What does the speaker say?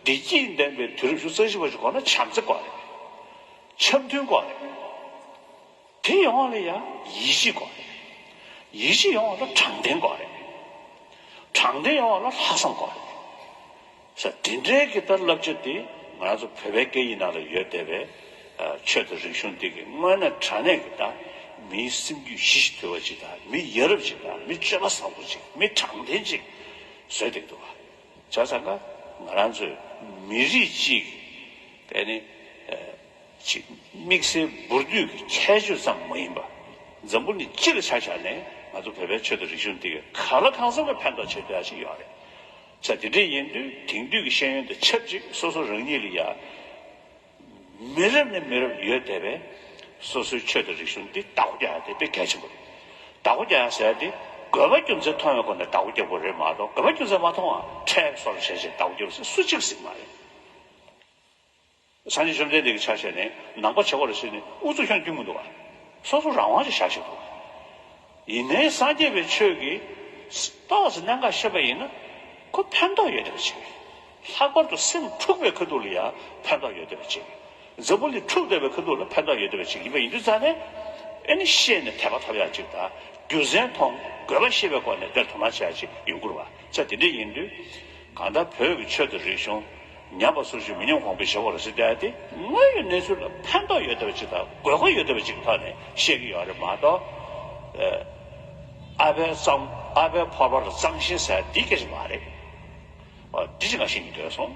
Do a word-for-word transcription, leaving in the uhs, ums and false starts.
བདེ་སྐྱིད་ལྡན་པའི་དུས་རབས་ཉི་ཤུ་རྩ་བཞི་པ་ཞིག་དགོས་ན་བྱམས་བརྩེ་དགོས་རེད། འཆམ་མཐུན་དགོས་རེད། དེ་ཡོང་བ་ལ་ཡང་ཡིད་ཆེས་དགོས་རེད། ཡིད་ཆེས་ཡོང་བ་ལ་དྲང་བདེན་དགོས་རེད། དྲང་བདེན་ཡོང་བ་ལ་ལྷག་བསམ་དགོས་རེད། ས་དེ་འདྲའི་གི་ད་བསླབ་བྱ་དེ་ང་ཚོ་བོད་པའི་སྐད་ཡིག་ནང་ལ་ཡོད་བསྡད་པའི་ཨ་ཆོས་དང་རིག་གཞུང་འདི་གི་དངོས་གནས་དྲང་གནས་ཀྱི་ད་མིའི་སེམས་རྒྱུད་ཞི་ཞིང་དུལ་བ་ཅིག་དང་མི་ཡ་རབས་ཅིག་དང་མི་སྤྱོད་པ་བཟང་པོ་ཅིག་མི་དྲང་བདེན་ཅིག་བཟོས་བསྡད་འདུག་བ། བྱས་ཙང་ཀ་ང་རང་ཚོའི་མི་རིགས་གཅིག་གི་ཨ་ནི་ཨ་ཅིག་དམིགས་བསལ་འབུར་དོད་ཀྱི་ཁྱད་ཆོས་ཙམ་མ་ཡིན་པ། འཛམ་བུ་གླིང་སྤྱི་ལ་ཆ་བཞག་ནས་ང་ཚོ་བོད་པའི་ཆོས་དང་རིག་གཞུང་འདི་ག་ལ་གང་འཚམ་གྱི་ཕན་ཐོགས་བྱེད་ཐུབ་ཡ་ཞིག་ཡོད་རེད། ས་དེ་འདྲ་ཡིན་དུས་དེང་དུས་ཀྱི་ཤེས་ཡོན་དང་ཆབས་ཅིག་སོ་སོ་རང་ཉིད་ལ་ཡ་མི་རབས་ནས་མི་རབས་ཡོད་བསྡད་པའི་སོ་སོའི་ཆོས་དང་རིག་གཞུང་འདི་བདག་པོ་རྒྱག་ཡ་དེ་དཔེ་གལ་ཆེན་པོ་རེད། བདག་པོ་རྒྱག་ཡ་ཟེར་ཡ་དེ་དགོས་པ་རྒྱུ་མཚན་མཐོང་བའི་སྒོ་ནས་བདག་པོ་རྒྱག་དགོས་རེད་མ་གཏོགས་དགོས་པ་རྒྱུ་མཚན་མ་མཐོང་བ་ཁྲལ་སོར་བྱས་བྱས་བདག་པོ་རྒྱག་པ་ཟེར་སུ་གཅིག་གཟིགས་མ་རེད། སངས་རྒྱས་བཅོམ་ལྡན་འདས་ཀྱི་ཆ་བཞག་ནས་ནང་པ་བྱེད་དགོས་རེད་ཟེར་ནས་ཨུ་ཚུགས་ཁྱོན་བསྐྱུར་མི་འདུག་བ། སོ་སོ་རང་དབང་ཅིག་བཞག་བཞག་འདུག་བ། ཡིན་ནའི་སངས་རྒྱས་པའི་ཆོས་ཀྱིས་ཏོག་ཙམ་གནད་འགག་ཤེས་པ་ཡིན་ན་ཁོ་ཕན་ཐོགས་ཡོད་བསྡད་པ་ཅིག་ལྷག་པར་དུ་སེམས་འཁྲུགས་པའི་ཁ་ཐུག་ལ་ཡང་ཕན་ཐོགས་ཡོད་བསྡད་པ་ཅིག་འཛམ་བུ་གླིང་འཁྲུགས་བསྡད་པའི་ཁ་ཐུག་ལ་ཕན་ཐོགས་ཡོད་བསྡད་པ་ཅིག་ཡིན་པ་ཡིན་དུས་ཙང་ནས་ཨེ་ནི་ཤེས་ནས་དད་པ་ཐོབ་ཡག་ཅིག་དང་རྒྱུ་མཚན་མཐོང་དགོས་པ་ཤེས་པའི་སྒོ་ནས་དེར་དོ་སྣང་བྱེད་ཡག་ཅིག་ཡོང་དགོས་རེད་བ། ས་དེ་འདྲ་ཡིན་དུས་གང་ལྟར་བོད་ཀྱི་ཆོས་དང་རིག་གཞུང་ཉམས་པ་སོར་ཆུད་མི་ཉམས་གོང་འཕེལ་བྱེད་དགོས་རེད་ཟེར་བསྡད་དེ་དངོས་ཡོད་གནས་ཚུལ་ལ་ཕན་ཐོགས་ཡོད་བསྡད་པ་ཅིག་དང་དགོས་མཁོ་ཡོད་བསྡད་པ་ཅིག་གི་ཐོག་ནས་བཤད་ཀྱི་ཡོད་རེད་མ་གཏོགས་ཨ་ཕའི་གཙང་ཨ་ཕའི་ཕོར་པ་ལ་གཙང་ཞེན་ཟེར་འདི་སྐད་ཆ་མ་རེད། འདི་ཅིག་ང་ཤེས་ཀྱི་འདོད་སོང་།